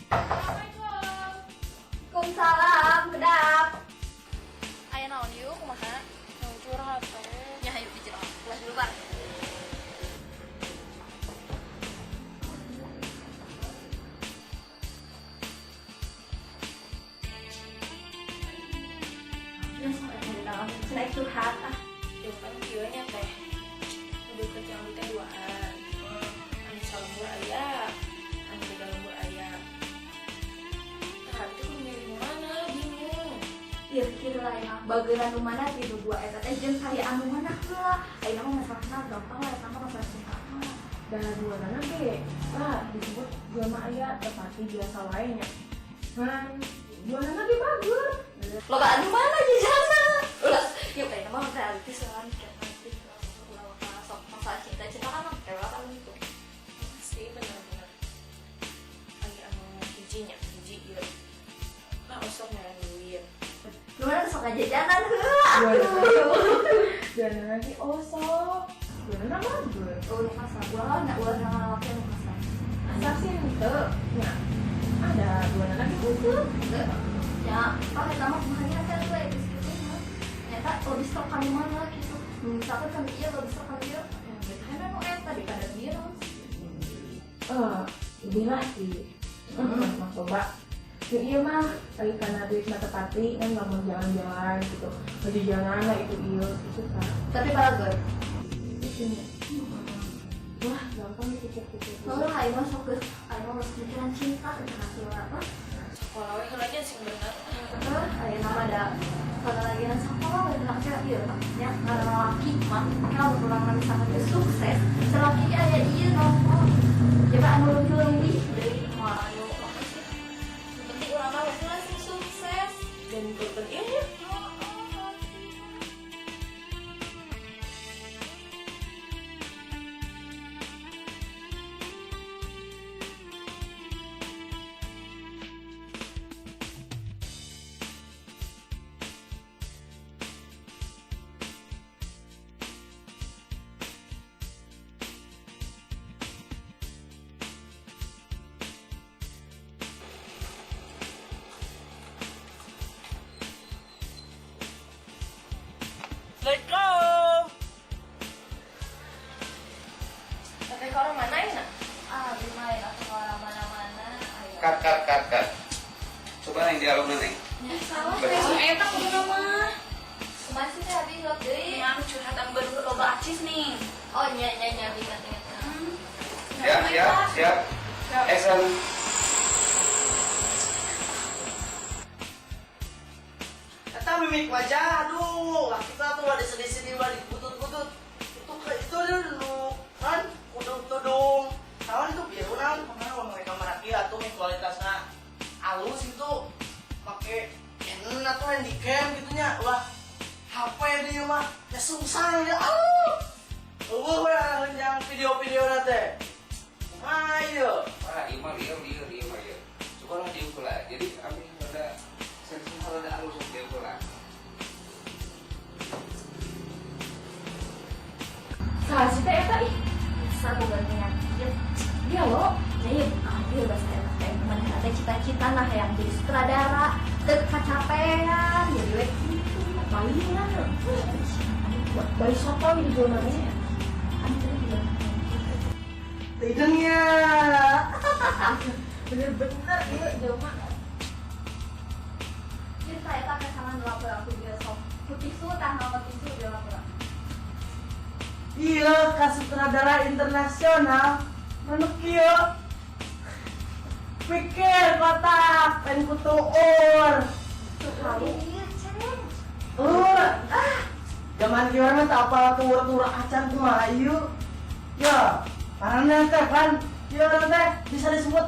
Assalamualaikum. Waalaikumsalam, kedap. Aya naon yuk, kumaha? Mau curhat teh. Ya hayu dicerot. Ulah dulu, Bang. Ya, sampai di dalam. Cenah curhat ah. Ya kan kieu nya teh. Udah kerja abdi teh duaan. Anu salembur aya, anu beda lembur aya. Tah abdi teh kudu milih nu mana, bingung. Ieu kieu lah ya. Bageuran nu mana ti nu dua eta teh jeung saya anu mana heula. Ayeuna mah masalahna gampang lah eta mah masalah cinta mah. Da dua nana ge lah disebut jelema aya tepati biasa wae nya. Ngan dua nana ge bager. Loba anu mana jajana? Ulah, yuk ayeuna mah realistis lah mikir realistis lah. Ulah masalah sok masalah cinta-cinta kan mah lewat anu gitu. Sih bener-bener. Aya anu hijinya, hiji ieu. Lah osok nyari duit. Nu mana sok jajanan heula. Dua nana ge osok. Dua nana bager. Oh, nu kasar. Ulah lah, ulah nama laki nu kasar. Asal sih henteu nya. Ada dua nana ge henteu. Teu. Ya, oh eta mah kumaha nya teh we geus kitu mah. Nyata lebih sok ka nu mana gitu. Misalkan kan ieu lebih sok ka ieu, ya betahan nu eta daripada bieu naon sih. Eh, lebih lah sih. Mah coba. Nu ieu mah lagi karena duit mah tepati kan lamun jalan-jalan gitu. Baju jalan lah itu ieu gitu kan. Tapi balagur. Itu nya. Wah, gampang dipikir-pikir. Lalu ayo mah sok geus ayo mah geus mikiran cinta tentang heula apa. Sekolah we heula nya sing bener. Heeh, aya nama da kalau lagi nang sekolah we tentang cewek ieu nya ngaran laki mah kalau urang mah misalkan geus sukses, salaki ge aya ieu nongkrong. Coba anu leuwih-leuwih deui moal anu apa sih. Yang penting urang mah heula sing sukses. Dan korban ieu nya. Let's go! Teteh ke orang mana ya? Ah, lumayan atau ke orang mana-mana. Ayo. Cut, cut, cut, cut. Coba neng dialognya neng. Ya, salah Bagus. teh. Eta kudu mah. Kumaha sih teh abi hilap deui? Yang curhatan baru loba acis nih. Oh, nya nya nya abi ingat-ingat. Siap, siap, siap. Action. Eta mimik wajah, aduh, lah kita tuh ada sedih-sedih, ulah dikutut-kutut. Itu dulu kan kudu tudung. Kawan itu biru naon kemana uang mereka meraki atau nih kualitasnya halus itu pakai Canon atau handycam gitunya, wah HP dia mah ya susah ya, aduh. Eueuh we yang video-video nate. Kumaha ieu? Wah, iya mah lieur, lieur, iya mah lieur. Coba lah diukur lah. Jadi ambil rada sensi rada halus diukur lah. Saha sih teh eta ih? Bisa boga penyakit. Dia lo. Ya iya, ah, iya bahasa eta teh maneh teh cita-cita nah yang jadi sutradara, teu kacapean, jadi we kitu. Palingan. Bari sotoy di zona nya. Anu teh juga. Tidengnya. Bener-bener ieu jelema. Cinta eta teh sama nu lapor aku dia sok. Ku tisu tah nama tisu dia lapor. Iya, ka sutradara internasional. Manuk kieu. Pikir kotak, lain ku tuur. Iya, ceng. Ah. Zaman kieu mah tak apa tuur-tuur acan kumaha ieu. Ya, karena teh kan ieu teh bisa disebut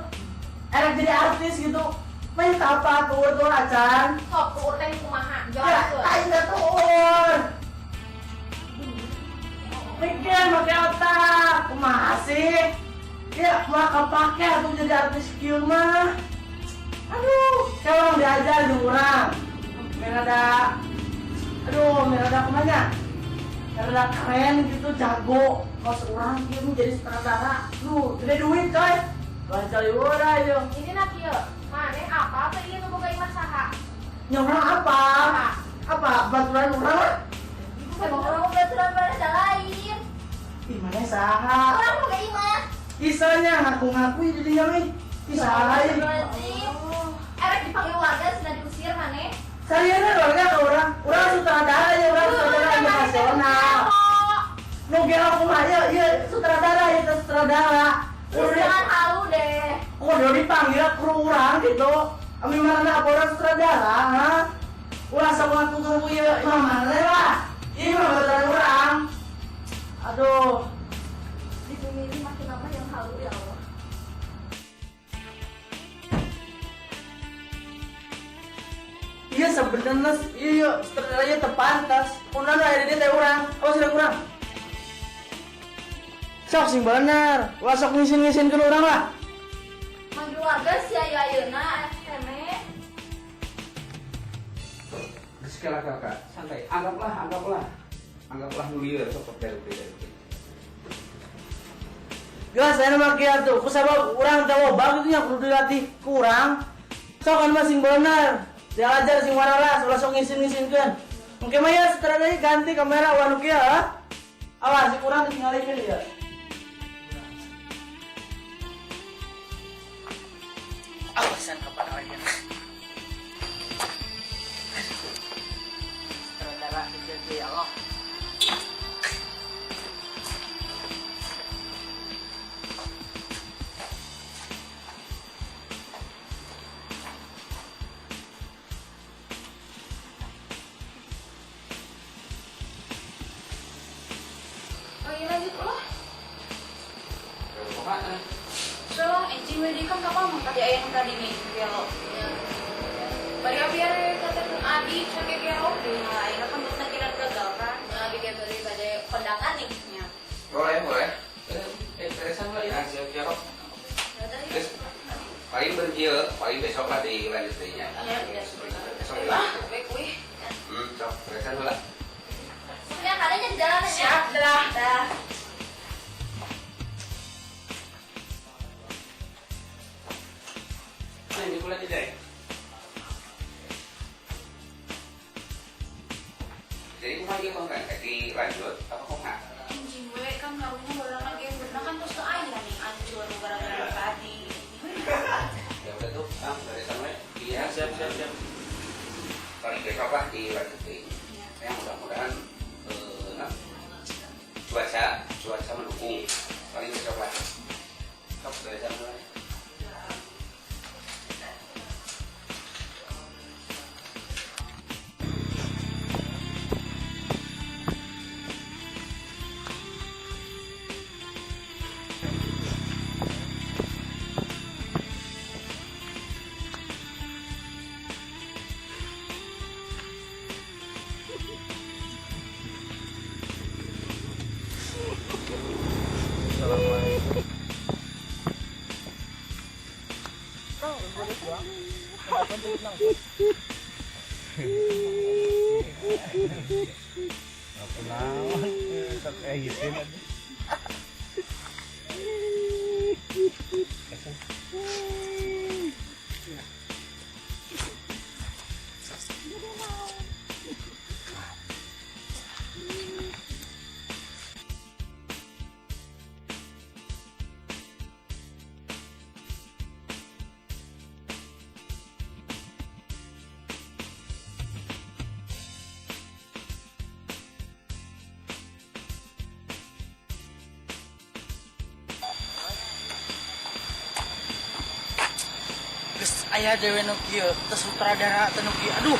erek jadi artis gitu. Main tak apa tuur-tuur acan. Sok tuur teh kumaha? Ya, Jelaskeun. aing teh tuur. Mikir pakai otak, kumaha sih? Ya, mah kepake atuh jadi artis kieu mah. Aduh, kayak orang diajar di urang. Merada, aduh, merada kumanya? Merada keren gitu, jago. Kos urang kieu mah jadi sutradara. Duh, gede duit coy. Ulah cari urang ieu. Ini nak kieu. Maneh apa teh ieu nu boga imah saha? Nya urang apa? Apa baturan urang? Emang orang mau baturan mana ada lain. Ih, maneh saha? Orang boga imah. Isanya ngaku-ngaku di dinya mah. Ih, saha ieu? Erek dipanggil warga sudah diusir maneh. Sarieuna warga ka urang. Urang sutradara ya, urang sutradara internasional. Nu gelo kumaha ieu? Ieu sutradara ieu teh sutradara. Jangan halu deh. Kudu dipanggil kru urang gitu. Ami mana apa urang sutradara, ha? Ulah sok ngaku-ngaku ieu imah maneh lah. Ieu mah baturan urang. Aduh. Di bumi ini makin lama yang halu ya Allah. Iya sebenarnya iya sutradaranya terpantas. Kunaon aya di dieu teh urang. Awas sila kurang. Sok sing bener. Ulah sok ngisin-ngisinkeun urang lah. Manggil warga si ayu ayeuna kene. Geus kela kela santai. Anggaplah anggaplah. Anggaplah nu lieur sok dari dari. Geus aya mah kieu atuh. Kusabab urang teh loba kitu nya kudu dilatih ku urang. Sok kan mah sing bener. Diajar sing wararas ulah sok ngisin-ngisinkeun. Engke mah ya sutradaranya ganti kamera ulah nu kieu ha. Awas si urang ditinggalikeun ieu. Awasan kapan lagi. Sutradara dijaga ya Allah. Oh iya lanjut ulah. Kumaha? So, enjing we deui kan kapan mah tadi aya nu tadi nih gelo. Bari abi are katakeun abi sake gelo deui. Nah, ayeuna kan geus kira gagal kan. Nah, abi ge beli bade kondangan nih. Nya. Boleh, boleh. Beresan lah ya, siap siap. Terus paling berkieu, paling besok lah dilanjut deui nya. Iya, Besok Ah, dilanjut. baik wih. Sok beresan heula. Ya kadanya di jalan ya. Siap dah. Dah. Nah, ini pula tidak. Jadi kumaha ieu konten teh dilanjut apa kumaha? Enjing we kan karunya baru ge bener kan terus teu aya nih ancur gara-gara tadi. Ya udah tuh, Kang, beresan we. Iya, Siap siap siap. Paling besok lah dilanjut deui. Iya. Ya mudah-mudahan nah, cuaca cuaca mendukung. Paling besok lah. Sok beresan we. Geus aya dewe nu kieu, teu sutradara teu nu kieu. Aduh.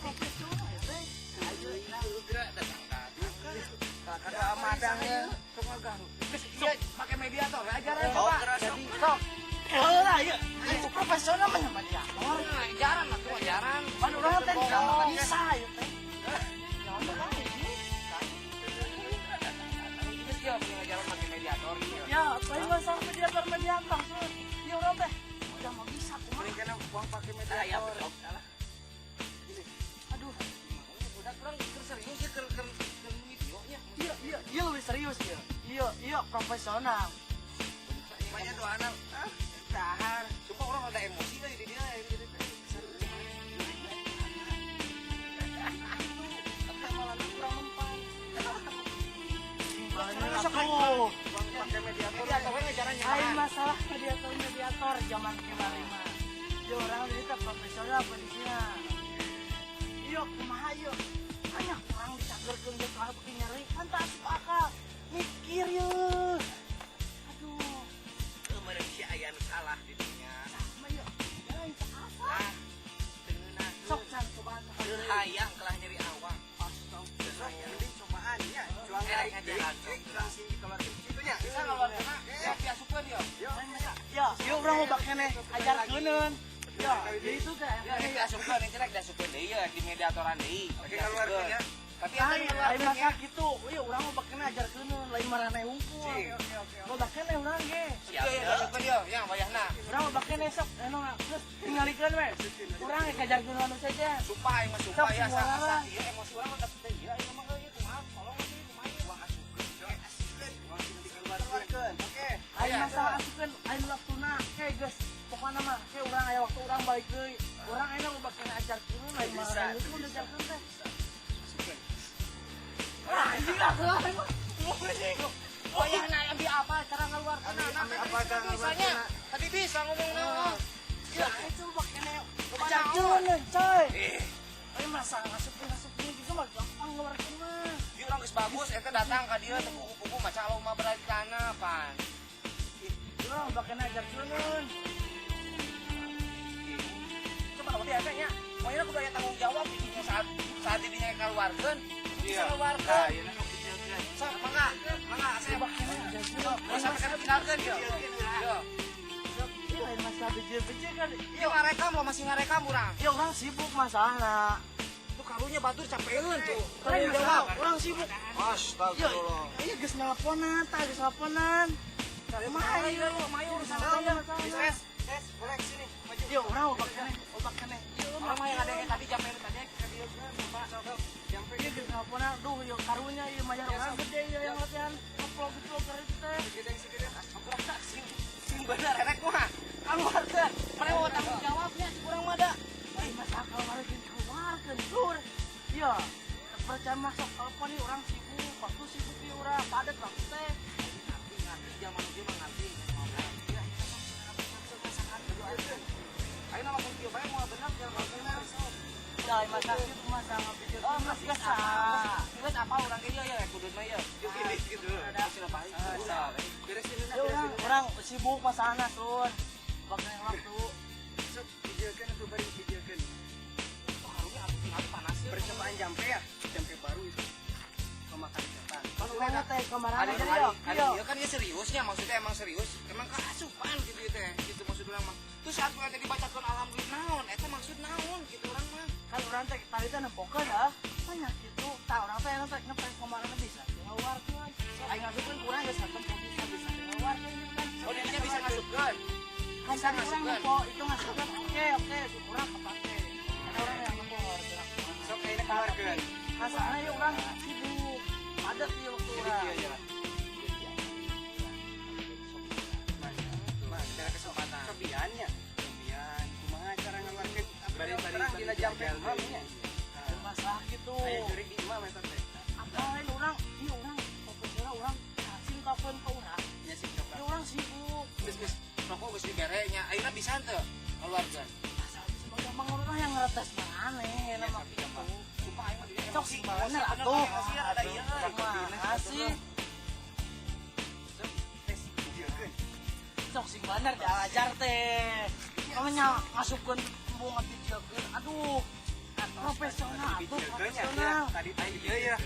Profesional ya teh. Kakak madangnya sok ngaganggu. Geus pakai mediator ajaran coba. Jadi sok. Heula ieu. Itu profesional mah mediator. Ajaran atuh ajaran. Pan urang teh bisa ieu teh. Geus ieu ajaran pakai mediator. Ya, lain masalah mediator mediator. Ieu urang teh udah mau bisa kumaha. Mending kana uang pakai mediator. Aduh, udah kurang serius ya keur videonya. Iya, iya, iya lebih serius ya. Iya, iya profesional. Banyak doana, ah, dahar. Cuma orang ada emosi lah di dia gitu. Tuh, pakai mediator. Mediator ngajaran lain masalah mediator mediator zaman kemarin mah. Yo orang ini teh profesional posisinya. Yo kumaha yo. Banyak orang dicagerkeun ge soal beuki nyeri kan tak asup akal. Mikir ye. Aduh, kemarin si aya nu salah di dinya. Sama yo. Lain salah. Sok can cobaan hayang kelah nyeri awak. Astagfirullah. Mending cobaan ya. Cuang ngajaran. Langsung dikeluarkeun kitu nya. Bisa ngaluarkeun. Ya diasupkeun yo. Ya, yo urang mau bakene ajarkeuneun. Ya, itu teh. Ya, diasupkeun, ini rek diasupkeun deui ya di mediatoran deui. Oke, keluarkeun ya. Tapi lain masa gitu, iya urang mau bakene ajarkeuneun, lain marane hungkul. Oke, oke. Mau bakene urang ge. Siap, diasupkeun yo, yang wayahna. Urang mau bakene sok, anu terus tingalikeun we. Urang ge ngajarkeun anu saja. Sumpah aing mah sumpah ya, asa ieu emosi urang mah teh ieu aing mah euy kumaha, tolong atuh kumaha ieu uang asupkeun. Asupkeun, dikeluarkeun. Oke. Aing masalah asupkeun, aing waktuna ke geus. Pokokna mah ke urang aya waktu urang balik deui. Urang ayeuna mau bakene ajarkeun, lain marane hungkul ajarkeun teh. Anjing lah, wayahna ambil apa cara ngeluarkeun anak apa cara misalnya tadi bisa ngomong naon. Ya itu bakene ajarkeun coy. Eh masa ngasupkeun gitu mah gampang ngeluarkeun mah. Ieu urang geus bagus eta datang ka dieu teu pugu-pugu maca aloma berada di tanah pan. Urang bakene ajarkeun. Coba udah eta nya. Wayahna kudu aya tanggung jawab didinya saat saat didinya keluarkeun. Bisa ngeluarkeun. Sok mangga, mangga asep. Sok, sampai kana tinggalkeun yo. Yo. Iya lain masalah beje-beje kan. Iya ngarekam lo masih ngarekam urang. Iya urang sibuk masalahna. Tuh karunya batur capeun tuh. Lain masalah urang sibuk. Astagfirullah. Iya geus nelponan, tah geus nelponan. Mayu, mayu urusan masalah. Es, es, boleh sini. Maju. Iya urang obat keneh, obat keneh. Urang mah yang ada yang tadi jampeun tadi ka dieu Pak. Jampe ieu geus nelponan, duh ieu karunya ieu mayar urang gede ieu yang latihan vlog-vlog itu teh. Segede-segede astagfirullah sing sing bener rek mah. Keluarkeun. Mana mau tanggung jawabnya si urang mah da. Eh masalah keluarkeun keluarkeun sur. Iya, percaya masuk telepon nih orang sibuk, waktu sibuk ieu urang padat waktu teh. Ngerti ngerti zaman ieu mah ngerti. Ya, ayo nama kieu bae moal bener jalan bener. Lain masalah itu masalah ngapikir. Oh, masih geus. Geus apa urang ge ieu ya kudu mah ieu. Ini gitu. Beresin Ya urang sibuk masalahna sun. Bakal waktu. Sok videokeun atau bari videokeun. Karunya atuh tinggal panas. Percobaan jampe ya, jampe baru itu. Pemakan setan. Urang teh kemana Ada jadi yo. ada iya kan dia seriusnya maksudnya emang serius emang keasupan gitu teh gitu maksud urang mah. Terus saat urang teh dibacakeun alhamdulillah naon eta maksud naon gitu urang mah. Kan urang teh tadi teh nempokeun ah. Banyak gitu. Tah urang teh teh ngeprank kemana bisa ngaluarkeun. Aing ngasupkeun urang geus hatem bisa bisa ngaluarkeun gitu kan. Oh dirinya bisa ngasupkeun. Kan Bisa tadi urang ngasupkeun. nempo itu ngasupkeun oke oke urang kepake. Karena urang yang nempo ngaluarkeun. Sok ayeuna keluarkeun. Masalahnya ya urang sibuk. Padat ieu waktu Jadi urang. kieu ya. Mas, Cara kesempatan. cobiannya. Cobian kumaha cara ngaluarkeun bari-bari dina jampe imam nya. Masalah gitu. Aya jurig di imam eta teh. Apa lain urang, ieu urang profesional urang sing telepon ke urang. Nya sing coba. Ieu urang sibuk. Geus geus rokok geus dibere nya ayeuna bisa teu ngaluarkeun. Asal bisa gampang urang yang ngeretes maneh Ya, nama tapi gampang. Sumpah aing mah dirinya Sok emosi. sing bener Emosi, atuh. emosi ada ieu. Makasih. Sok tes videokeun. Sok sing bener diajar teh. Kamu nya ngasupkeun embung video Dijieun, aduh. Profesional atuh, profesional. Tadi tadi iya ya.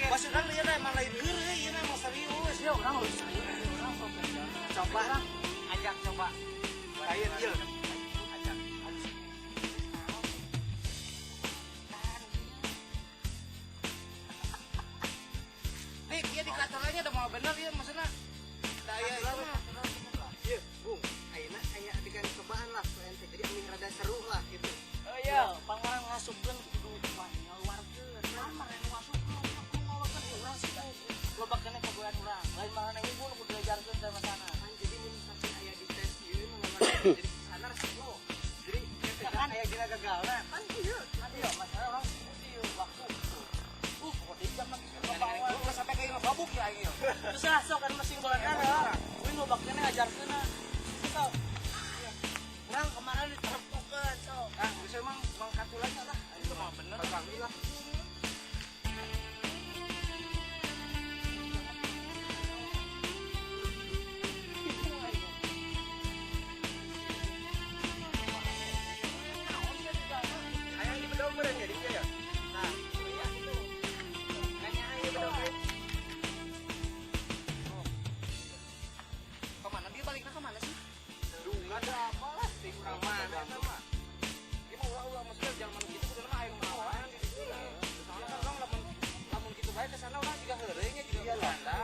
Maksud urang ieu emang lain heureuy, ieu emang serius. Ya urang lebih serius, urang profesional. Coba ajak coba. Lain ieu. Ajak. Dik, ieu di kantornya udah mau bener ieu maksudna. Da ieu ieu mah. Ieu, Bung. Ayeuna aya adegan cobaan lah ku ente. Jadi amih rada seru lah gitu. Oh iya, pangaran ngasupkeun kudu wah ngaluarkeun. Kamar anu ngasupkeun, kudu ngaluarkeun urang sih. Loba keneh kagoyan urang. Lain marane unggul kudu diajarkeun sama sana. Kan jadi mun saking aya di tes ieu mah ngaluarkeun jadi sana resiko. Jadi kan aya dina gagalna. Kan ieu, kan ieu masalah urang ieu waktu gitu. Pokoknya jam lagi ke bawah. Ulah sampai ka ieu babuk ya aing ieu. Terus lah sok kan masing bola kana. Kuing loba keneh ngajarkeun. Sok. Urang kemarin diterempukeun sok. Ah, geus emang mang katulanya lah. Itu mah bener. Kami lah. Hayang di bedog meureun jadi ieu ya. Nah, iya gitu. Nanya hayang di bedog euy. Kemana dia baliknya kemana sih? Dungan ada apa lah ting urang Kemana eta mah? Ieu mah ulah-ulah maksudnya jangan kitu kudu mah aya kemauan di ditu. Soalnya kan urang lamun lamun kitu bae ke sana urang juga heureuy nya juga bercanda.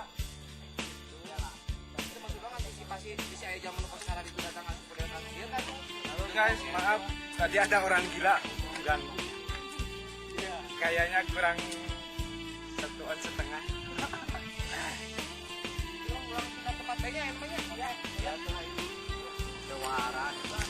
Itu maksud urang antisipasi bisa aya jaman nu kosara ditu datang asup ke datang ieu kan. Halo guys, maaf tadi ada orang gila ganggu. Kayaknya kurang 1,5 ons. Urang ulang pindah tempat bae nya emangnya. Ya, ya tuh ayo. Waras lah.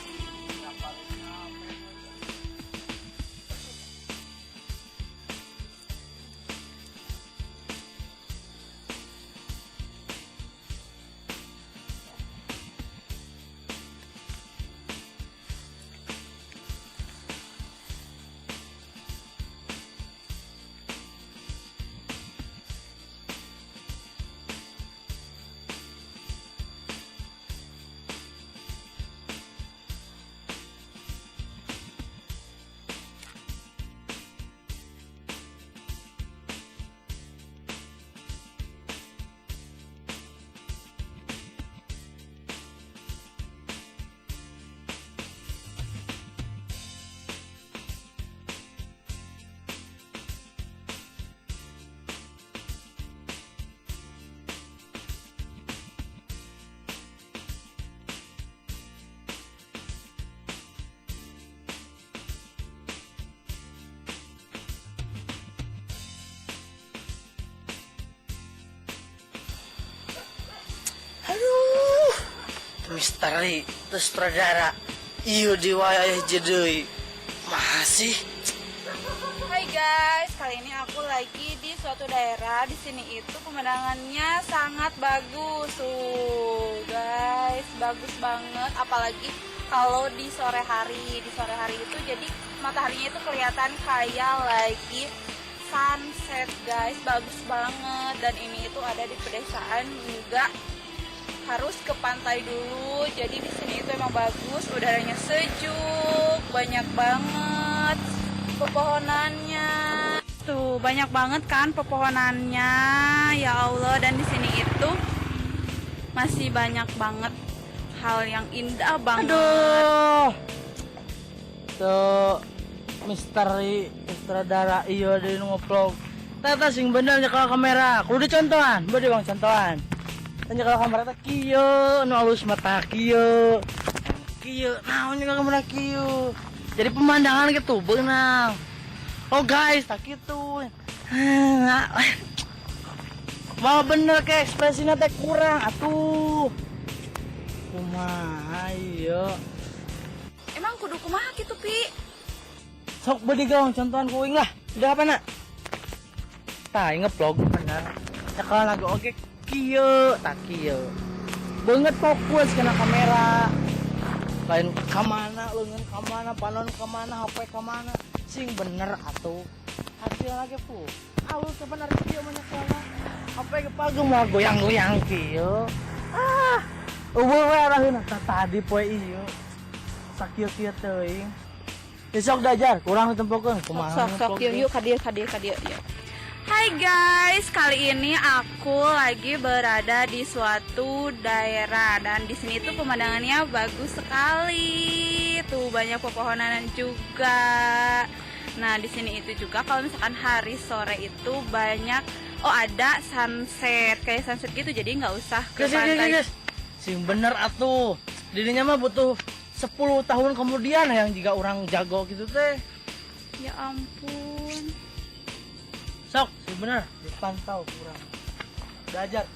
Aduh, misteri terus sutradara. Iyo diwayah deui. Masih. Hai guys, kali ini aku lagi di suatu daerah. Di sini itu pemandangannya sangat bagus. Tuh, guys, bagus banget. Apalagi kalau di sore hari. Di sore hari itu jadi mataharinya itu kelihatan kayak lagi sunset, guys. Bagus banget. Dan ini itu ada di pedesaan, enggak harus ke pantai dulu. Jadi di sini itu emang bagus, udaranya sejuk, banyak banget pepohonannya. Tuh, banyak banget kan pepohonannya. Ya Allah, dan di sini itu masih banyak banget hal yang indah banget. Aduh. Tuh misteri sutradara iyo di nu ngevlog. Tata sing bener nyekel kamera. Kudu dicontohan, bade bang contohan. Nyekel kamera teh kieu, nu alus mata kieu. Kieu, naon nyekel kamera kieu. Jadi pemandangan gitu beunang. Oh guys, tak gitu. Mau bener ke ekspresinya teh kurang atuh. Kumaha ieu. Emang kudu kumaha gitu, Pi? Sok beli gawang contohan kuing lah. Udah apa nak? Tah, ngevlog bener. Nyekel lagu oke kieu, tak kieu. Banget fokus kena kamera. Lain kamana, leungeun kamana, panon kamana, HP kamana. Sing bener atuh. Hasil lagi pu. Alus kapan ari kieu mah nyekelna. Apa ge pagem mah goyang-goyang kieu. Ah, eueuh we araheuna tadi poe ieu. Sakieu-kieu teuing. Besok diajar, kurang ditempokeun kumaha. Sok sok yuk yuk ka dieu ka dieu ka dieu yuk. Hai guys, kali ini aku lagi berada di suatu daerah dan di sini tuh pemandangannya bagus sekali. Tuh banyak pepohonan juga. Nah, di sini itu juga kalau misalkan hari sore itu banyak ada sunset, kayak sunset gitu, jadi nggak usah ke Guys, guys, pantai. guys. Sing bener atuh. Dirinya mah butuh 10 tahun kemudian yang jika orang jago gitu teh. Ya ampun. Sok, sing bener dipantau kurang. Belajar.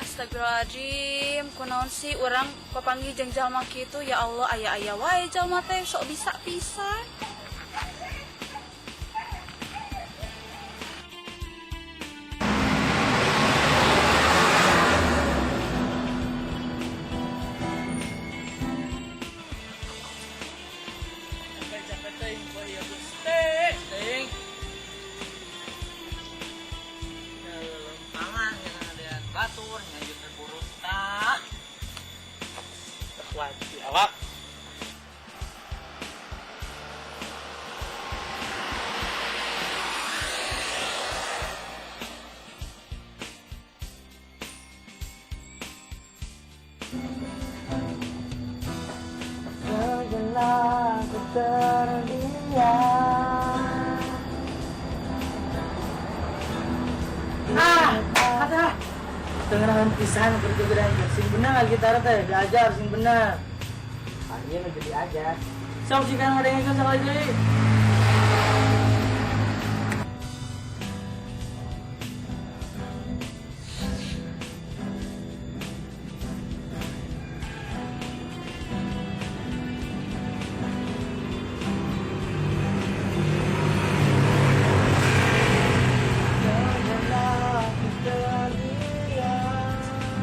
Astagfirullahaladzim, kunaon sih urang papanggih jeung jalma kitu, ya Allah, aya-aya wae jalma teh sok bisa pisan. Capek-capek teuing poe ieu geus teh, teuing. Lempangan nya batur ngajut teh burung tah. Wajib awak. Sejenak ku terdiam. Ah, ada. Tengenahan pisan keur gegedan sing bener gitar teh diajar sing bener. Anjir nu jadi ajar. Sok sih kan ngadengekeun sakali deui.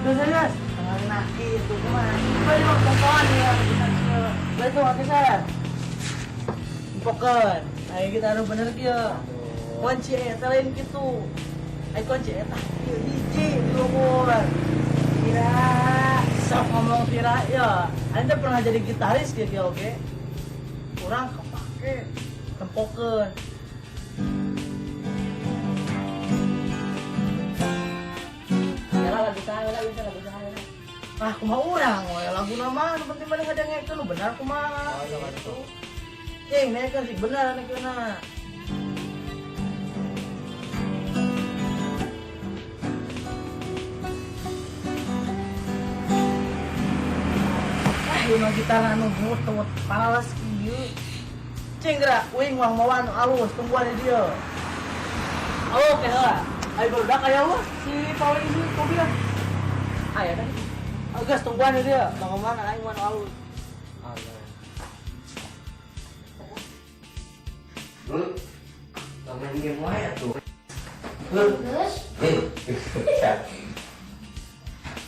Terus terus, nah itu kumaha? Balik mah pompoan ya, kita balik tuh geser. Empokeun. Ayo kita anu bener kieu. Kunci eta lain kitu. Ayo kunci eta kieu hiji di luhur. Tira, sok ngomong tira ya. Anda pernah jadi gitaris kieu kieu oke? Kurang kepake. Tempokeun. Lagu saya, lagu saya, lagu saya. Ah, kumaha urang we lagu nama nu penting mah ngadengekeun nu bener kumaha. Gitu. Cing, naikkeun sih bener naikkeunna. Ah, ieu mah gitar anu butut, pales kieu. Cing geura, uing mah mawa anu alus tungguan di dieu. Oke heula. Ayo barudak aya eueuh si Pauli si Kobi lah. Aya tadi. Geus tungguan di dieu, Bang Oman aing mah anu alus. Lu main game wae atuh. Geus.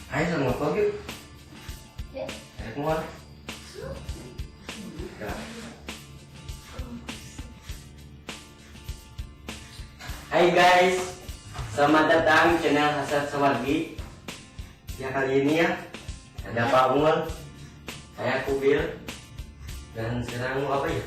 Ayo sama ngobrol yuk. Ya. Ayo keluar. Ya. Hai guys, selamat datang channel Hasan Sawargi. Ya kali ini ya ada Pak Ungel, saya Kubil, dan sekarang mau apa ya?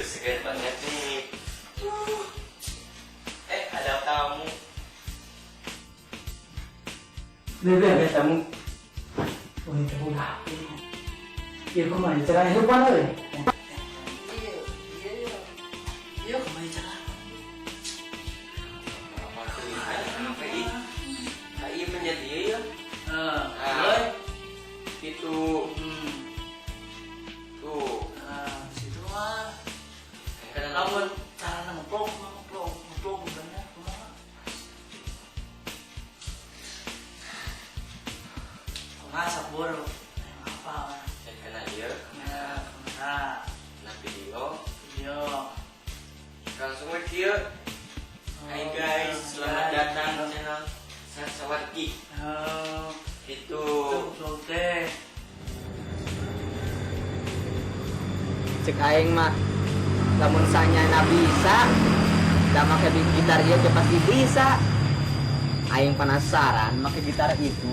Seger banget nih. Ada tamu. Bebe, ada tamu. Oh, ini tamu apa? Iya, kumaha cara hirupan euy? Iya, kumaha cara? Apa tuh? Kenapa ih? Ai menjadi ya? Heeh. Itu. Tuh. Nah, situ mah. Kumaha sabur. Apa? Kena ieu, Ya, kamera, kena video. video. Langsung we kieu. Hai guys, selamat datang di channel Sasawarki. Oh, Itu itu vlog teh. Cek aing mah lamun sanyana bisa da make gitar ieu ge pasti bisa. Aing penasaran make gitar itu.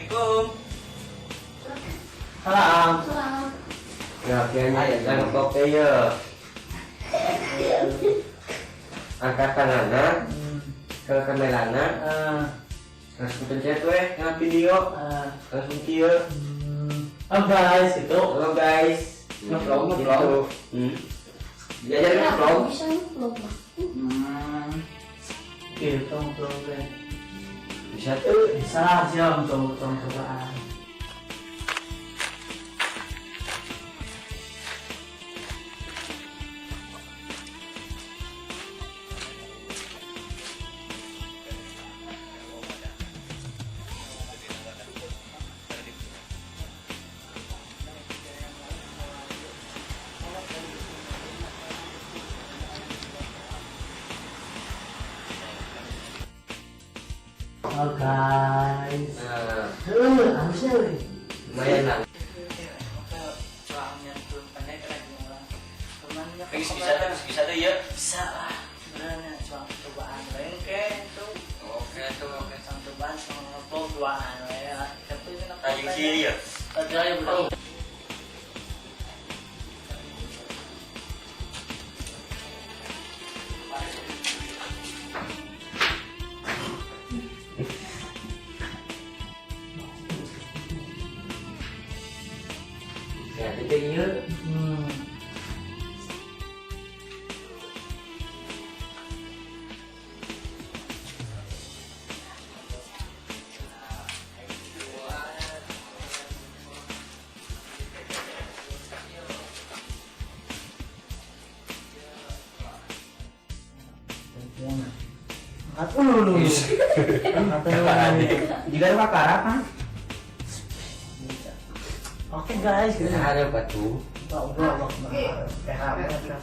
Assalamualaikum. Salam. Salam. Ya, kayaknya ya ngeblok teh ye. Angkat tanganna ke kamerana, langsung pencet weh kana video, langsung kieu. Oh guys, itu. Halo guys. Ngevlog, Gitu. ngevlog. Diajarin ngevlog. Bisa vlog mah. Gitu vlog teh. Bisa tuh. Bisa siap coba cobaan. Oh guys. Nah, Harusnya weh. lumayan lah. Cuangnya turun pendek lagi orang. Temannya Geus bisa tuh ya. Bisa lah. Sebenarnya cuang cobaan lain ke itu. Oke tuh, oke. Cuang cobaan sama ngevlog duaan ya. Tapi ini Tajing sini ya. Tadi aja betul. Ya, itu ieu. Angkat dulu. Angkat dulu. Jika ada bakar kan? Oke guys, gitu. Ada batu. Udah, udah, udah.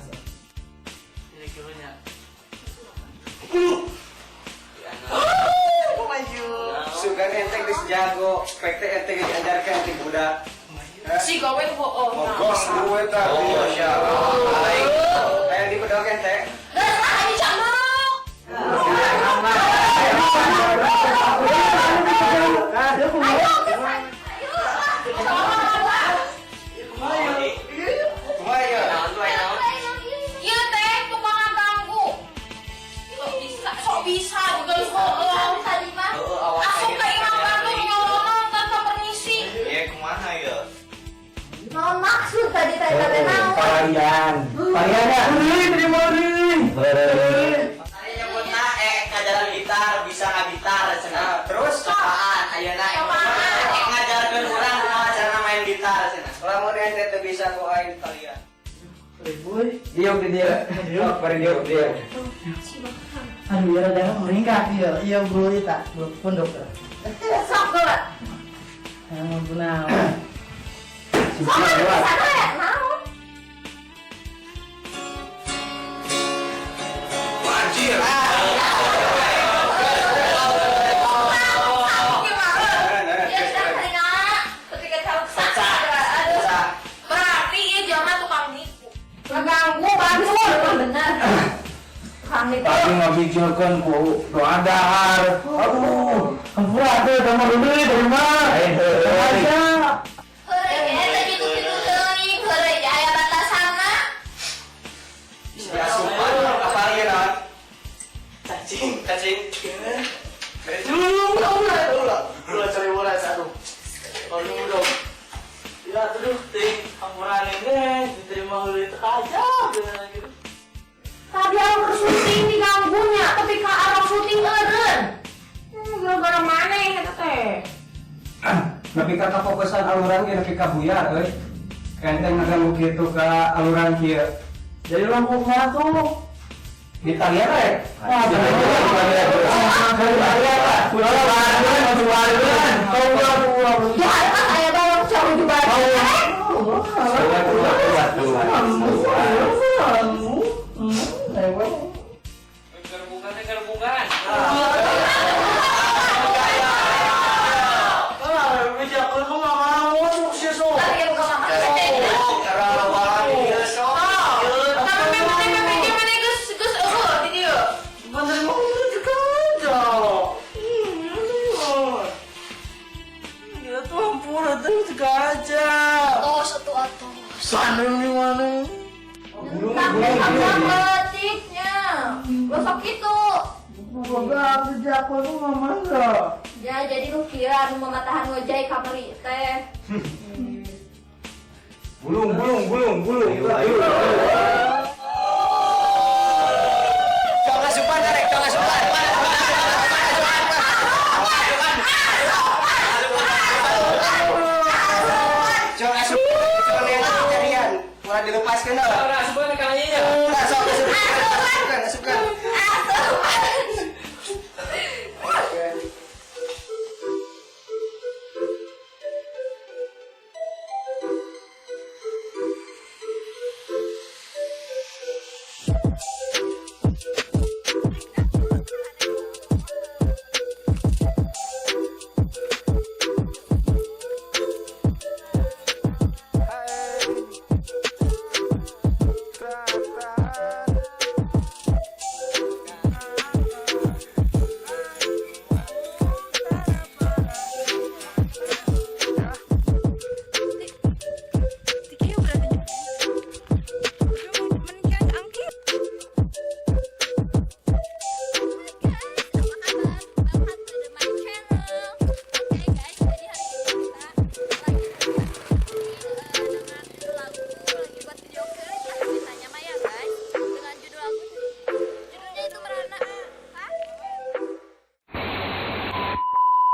Sugan ente geus jago, pek teh ente geus diajarkeun ente budak. Si gawe bohong. Mogos duwe tah. Oh, Masya Allah. Aing aya di bedog ente. Geus ah ini camuk. Kumaha ieu? Naon tuh, naon? Ieu teh tukang ngaganggu. Sok bisa juga bohong. Tadi mah. Heeh, awas Asup ka imah batur nyolong tanpa permisi. Iya, kumaha ya? Mau maksud tadi tadi tadi naon? Varian. Varian ya. Terima kasih. Tadi nyebutna ngajaran gitar, bisa ngagitar cenah. Terus Cobaan ayeuna Cobaan. Ngajarkeun urang kumaha carana main gitar cenah. lamun ente teu bisa ku aing kalian. Ribuy. Diuk di dia. Diuk. Bari diuk dia. Aduh, ya jangan meringkak iya. Iya, bro, tak bro pondok. Sok geura. Yang mampu naon. Sok bisa ya naon? Anjir. Ya sudah telinga ketika tahu aduh. Berarti ieu jelema tukang nipu. Ngaganggu batur. Bener. Tukang nipu. Tadi ngabijilkeun ku doa dahar. Aduh, hampura atuh sama dulu terima. Aja. Heureuy eta gitu-gitu teuing, heureuy aya batasanna. Ya sumpah apa ieu naon? Cacing. Cacing. Ulah, ulah, ulah. Ulah cari bola satu. Kalau dong. Ya, aduh, ting, hampura ini diterima heureuy teh aja gitu. Tadi aku syuting diganggunya, tapi ka arah syuting eureun. Gara-gara mana? Nepi ka kafokusan aluran ge nepi ka buyar euy. Kenteng ngaganggu kitu ka aluran kieu. Jadi lampu mah tuh. Di talian rek. Wah, bener. Ya kan aya bawang cowok juga. Gerbungan teh gerbungan. Ah, bijak aku nggak mau sukses sok. Tapi ya bukan mama. Oh, karena ieu sok. Tapi memang mana geus geus eueuh di dieu. Bener mau itu juga aja. Dia tuh ampun, itu juga aja. Tos atuh atuh. Sana di mana? Sampai letiknya. Gosok gitu. Boga bijak aku nggak mau. Ya jadi nu kieu anu mamatahan ngojay kamari teh. Bulung, bulung, bulung, bulung. Ayo, Cong asupan rek, cong asupan. Cong asupan, cong lihat carian. Ulah dilepaskeun heuh.